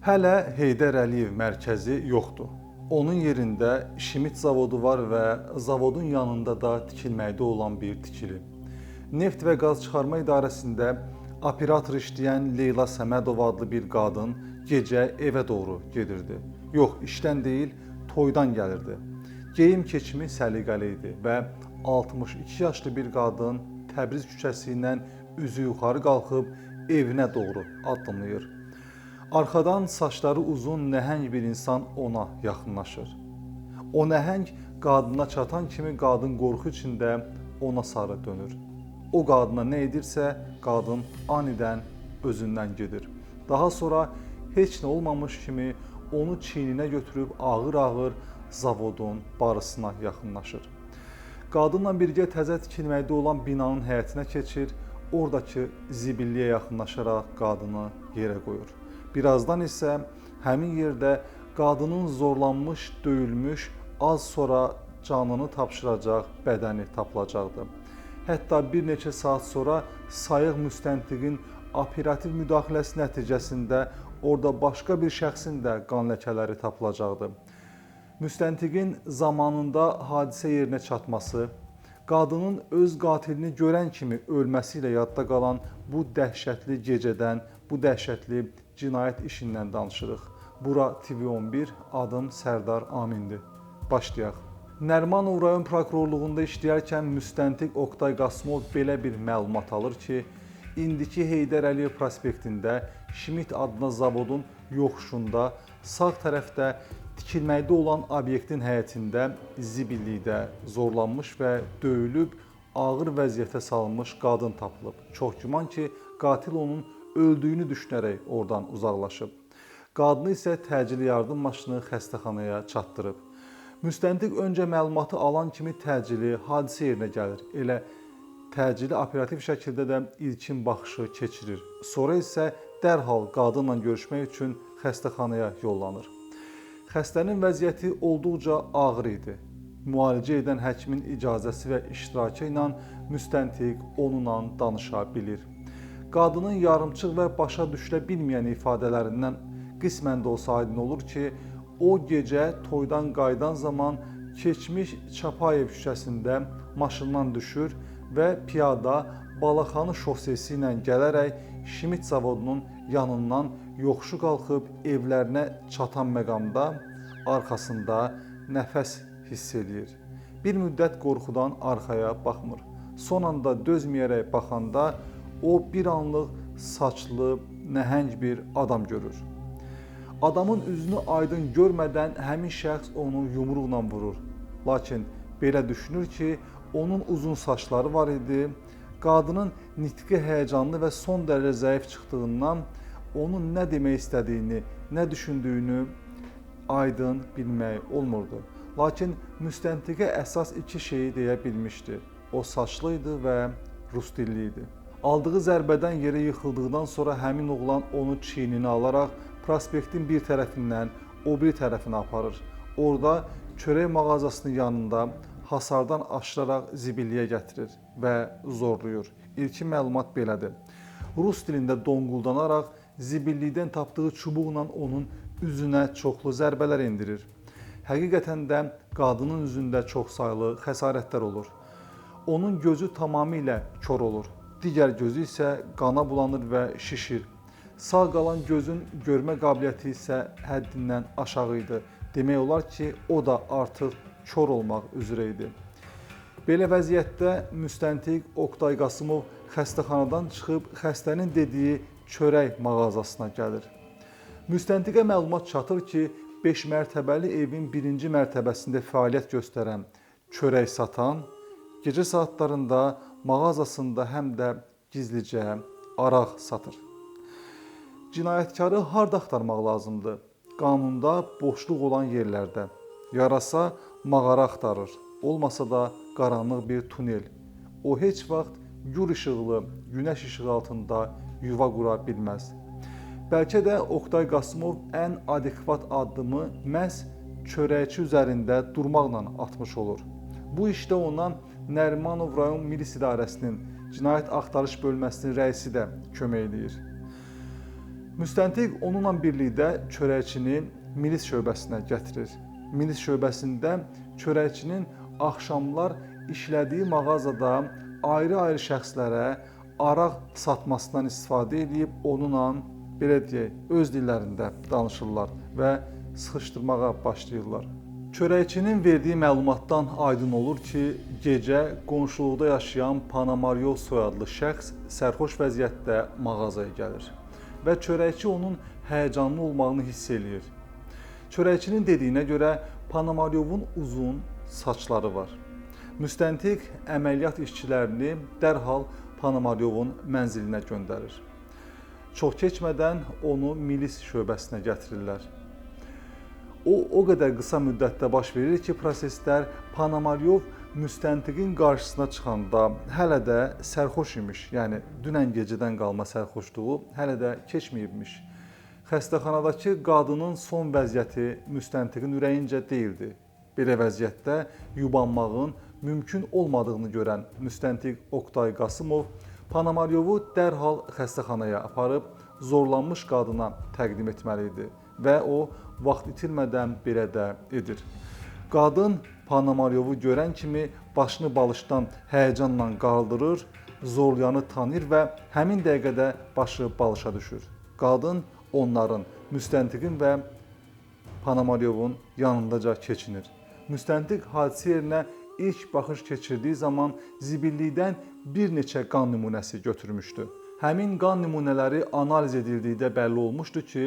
Hələ Heydər Əliyev mərkəzi yoxdur. Onun yerində Şimit zavodu var və zavodun yanında da tikilməkdə olan bir tikili. Neft və Qaz Çıxarma İdarəsində operator işləyən Leyla Səmədova adlı bir qadın gecə evə doğru gedirdi. Yox, işdən deyil, toydan gəlirdi. Geyim keçimi səliqəli idi və 62 yaşlı bir qadın Təbriz küçəsi ilə üzü yuxarı qalxıb evinə doğru addımlayır. Arxadan saçları uzun nəhəng bir insan ona yaxınlaşır. O nəhəng qadına çatan kimi qadın qorxu içində ona sarı dönür. O qadına nə edirsə, qadın anidən özündən gedir. Daha sonra heç nə olmamış kimi onu çiyninə götürüb ağır-ağır zavodun barısına yaxınlaşır. Qadınla birgə təzə tikilməkdə olan binanın həyətinə keçir, oradakı zibilliyə yaxınlaşaraq qadını yerə qoyur. Birazdan isə həmin yerdə qadının zorlanmış, döyülmüş, az sonra canını tapşıracaq bədəni tapılacaqdı. Hətta bir neçə saat sonra sayıq müstəntiqin operativ müdaxiləsi nəticəsində orada başqa bir şəxsin də qan ləkələri tapılacaqdı. Müstəntiqin zamanında hadisə yerinə çatması, qadının öz qatilini görən kimi ölməsi ilə yadda qalan bu dəhşətli gecədən, bu dəhşətli cinayət işindən danışırıq. Bura TV11, adım Sərdar Amindir. Başlayaq. Nərimanov rayon prokurorluğunda işləyərkən müstəntiq Oqtay Qasımov belə bir məlumat alır ki, indiki Heydər Əliyev prospektində Şimit adına zavodun yoxuşunda sağ tərəfdə tikilməkdə olan obyektin həyətində zibillikdə zorlanmış və döyülüb ağır vəziyyətə salınmış qadın tapılıb. Çox güman ki, qatil onun öldüyünü düşünərək oradan uzaqlaşıb. Qadını isə təcili yardım maşını xəstəxanaya çatdırıb. Müstəntiq öncə məlumatı alan kimi təcili hadisə yerinə gəlir. Elə təcili operativ şəkildə də ilkin baxışı keçirir. Sonra isə dərhal qadınla görüşmək üçün xəstəxanaya yollanır. Xəstənin vəziyyəti olduqca ağır idi. Müalicə edən həkimin icazəsi və iştirakı ilə müstəntiq onunla danışa bilir. Qadının yarımçıq və başa düşülə bilməyən ifadələrindən qismən də olsa aydın olur ki, o gecə toydan qayıdan zaman keçmiş Çapayev küçəsində maşından düşür və piyada Balaxanı şosesi ilə gələrək Şimit zavodunun yanından yoxuşu qalxıb evlərinə çatan məqamda arxasında nəfəs hiss eləyir. Bir müddət qorxudan arxaya baxmır. Son anda dözməyərək baxanda o bir anlıq saçlı, nəhəng bir adam görür. Adamın üzünü aydın görmədən həmin şəxs onu yumruqla vurur. Lakin belə düşünür ki, onun uzun saçları var idi. Qadının nitqi həyəcanlı və son dərəcə zəif çıxdığından onun nə demək istədiyini, nə düşündüyünü aydın bilmək olmurdu. Lakin müstəntiqə əsas iki şeyi deyə bilmişdi. O saçlı idi və rus dilli idi. Aldığı zərbədən yerə yıxıldıqdan sonra həmin oğlan onu çiyninə alaraq prospektin bir tərəfindən o biri tərəfinə aparır. Orada çörək mağazasının yanında hasardan aşıraraq zibilliyə gətirir və zorlayır. İlkin məlumat belədir. Rus dilində donquldanaraq zibillikdən tapdığı çubuqla onun üzünə çoxlu zərbələr endirir. Həqiqətən də qadının üzündə çoxsaylı xəsarətlər olur. Onun gözü tamamilə kor olur. Digər gözü isə qana bulanır və şişir. Sağ qalan gözün görmə qabiliyyəti isə həddindən aşağı idi. Demək olar ki, o da artıq kor olmaq üzrə idi. Belə vəziyyətdə müstəntiq Oqtay Qasımov xəstəxanadan çıxıb xəstənin dediyi çörək mağazasına gəlir. Müstəntiqə məlumat çatır ki, 5 mərtəbəli evin 1-ci mərtəbəsində fəaliyyət göstərən çörək satan gecə saatlarında mağazasında həm də gizlicə araq satır. Cinayətkarı harda axtarmaq lazımdır? Qanunda boşluq olan yerlərdə. Yarasa mağara axtarır, olmasa da qaranlıq bir tunel. O heç vaxt gür işıqlı, günəş işığı altında yuva qura bilməz. Bəlkə də Oqtay Qasımov ən adekvat addımı məhz çörəkçi üzərində durmaqla atmış olur. Bu işdə ona Nərimanov rayon Milis İdarəsinin Cinayət Axtarış Bölməsinin rəisi də kömək eləyir. Müstəntiq onunla birlikdə çörəkçini milis şöbəsinə gətirir. Milis şöbəsində çörəkçinin axşamlar işlədiyi mağazada ayrı-ayrı şəxslərə araq satmasından istifadə edib onunla, belə deyək, öz dillərində danışırlar və sıxışdırmağa başlayırlar. Çörəkçinin verdiyi məlumatdan aydın olur ki, gecə qonşuluqda yaşayan Ponomaryov soyadlı şəxs sərxoş vəziyyətdə mağazaya gəlir və çörəkçi onun həyəcanlı olmağını hiss eləyir. Çörəkçinin dediyinə görə Ponomaryovun uzun saçları var. Müstəntiq əməliyyat işçilərini dərhal Ponomaryovun mənzilinə göndərir. Çox keçmədən onu milis şöbəsinə gətirirlər. O qədər qısa müddətdə baş verir ki, proseslər Ponomaryov müstəntiqin qarşısına çıxanda hələ də sərxoş imiş. Yəni dünən gecədən qalma sərxoşluğu hələ də keçməyibmiş. Xəstəxanadakı qadının son vəziyyəti müstəntiqin ürəyincə deyildi. Belə vəziyyətdə yubanmağın mümkün olmadığını görən müstəntiq Oqtay Qasımov Ponomaryovu dərhal xəstəxanaya aparıb zorlanmış qadına təqdim etməli idi və o vaxt itirmədən belə də edir. Qadın Ponomaryovu görən kimi başını balışdan həyəcanla qaldırır, zorlayanı tanıyır və həmin dəqiqədə başı balışa düşür. Qadın onların, müstəntiqin və Ponomaryovun yanındaca keçinir. Müstəntiq hadisə yerinə ilk baxış keçirdiyi zaman zibillikdən bir neçə qan nümunəsi götürmüşdü. Həmin qan nümunələri analiz edildikdə bəlli olmuşdu ki,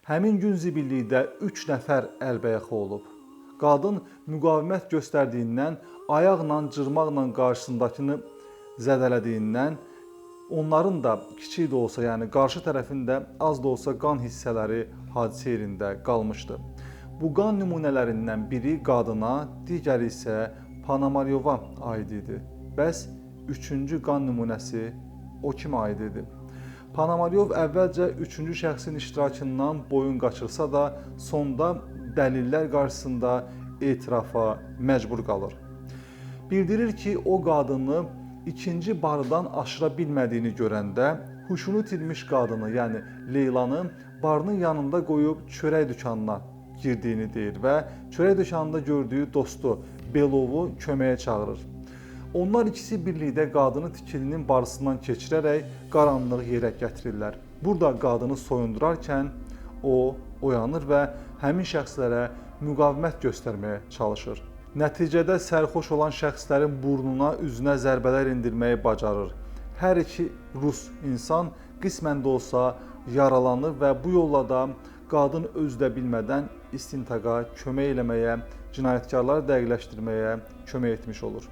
həmin gün zibillikdə 3 nəfər əlbəyaxa olub. Qadın müqavimət göstərdiyindən, ayaqla, cırmaqla qarşısındakını zədələdiyindən onların da kiçik də olsa, yəni qarşı tərəfin də az da olsa qan hissələri hadisə yerində qalmışdı. Bu qan nümunələrindən biri qadına, digəri isə Ponomaryova aid idi. Bəs üçüncü qan nümunəsi o kimə aid idi? Ponomaryov əvvəlcə üçüncü şəxsin iştirakından boyun qaçırsa da, sonda dəlillər qarşısında etirafa məcbur qalır. Bildirir ki, o qadını ikinci barıdan aşıra bilmədiyini görəndə huşunu itirmiş qadını, yəni Leylanı barının yanında qoyub çörək dükanına girdiyini deyir və çörək dükanında gördüyü dostu Belovu köməyə çağırır. Onlar ikisi birlikdə qadını tikilinin barısından keçirərək qaranlıq yerə gətirirlər. Burada qadını soyundurarkən o oyanır və həmin şəxslərə müqavimət göstərməyə çalışır. Nəticədə sərxoş olan şəxslərin burnuna, üzünə zərbələr endirməyi bacarır. Hər iki rus insan qismən də olsa yaralanır və bu yolla da qadın özü də bilmədən istintaqa kömək eləməyə, cinayətkarları dəqiqləşdirməyə kömək etmiş olur.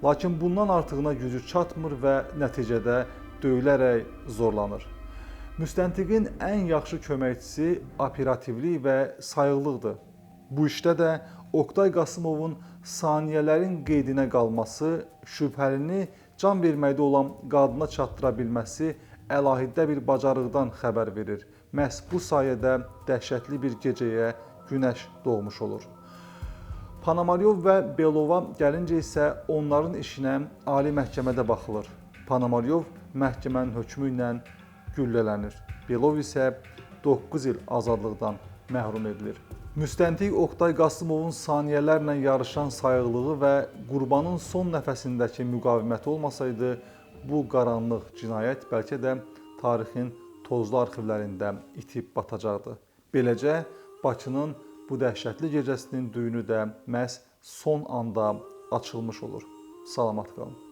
Lakin bundan artığına gücü çatmır və nəticədə döyülərək zorlanır. Müstəntiqin ən yaxşı köməkçisi operativlik və sayıqlıqdır. Bu işdə də Oqtay Qasımovun saniyələrin qeydinə qalması, şübhəlini can verməkdə olan qadına çatdıra bilməsi əlahiddə bir bacarıqdan xəbər verir. Məhz bu sayədə dəhşətli bir gecəyə günəş doğmuş olur. Ponomaryov və Belova gəlincə isə onların işinə ali məhkəmədə baxılır. Ponomaryov məhkəmənin hökmü ilə güllələnir. Belov isə 9 il azadlıqdan məhrum edilir. Müstəntiq Oqtay Qasımovun saniyələrlə yarışan sayıqlığı və qurbanın son nəfəsindəki müqaviməti olmasaydı, bu qaranlıq cinayət bəlkə də tarixin tozlu arxivlərində itib batacaqdı. Beləcə, Bakının bu dəhşətli gecəsinin düyünü də məhz son anda açılmış olur. Salamat qalın.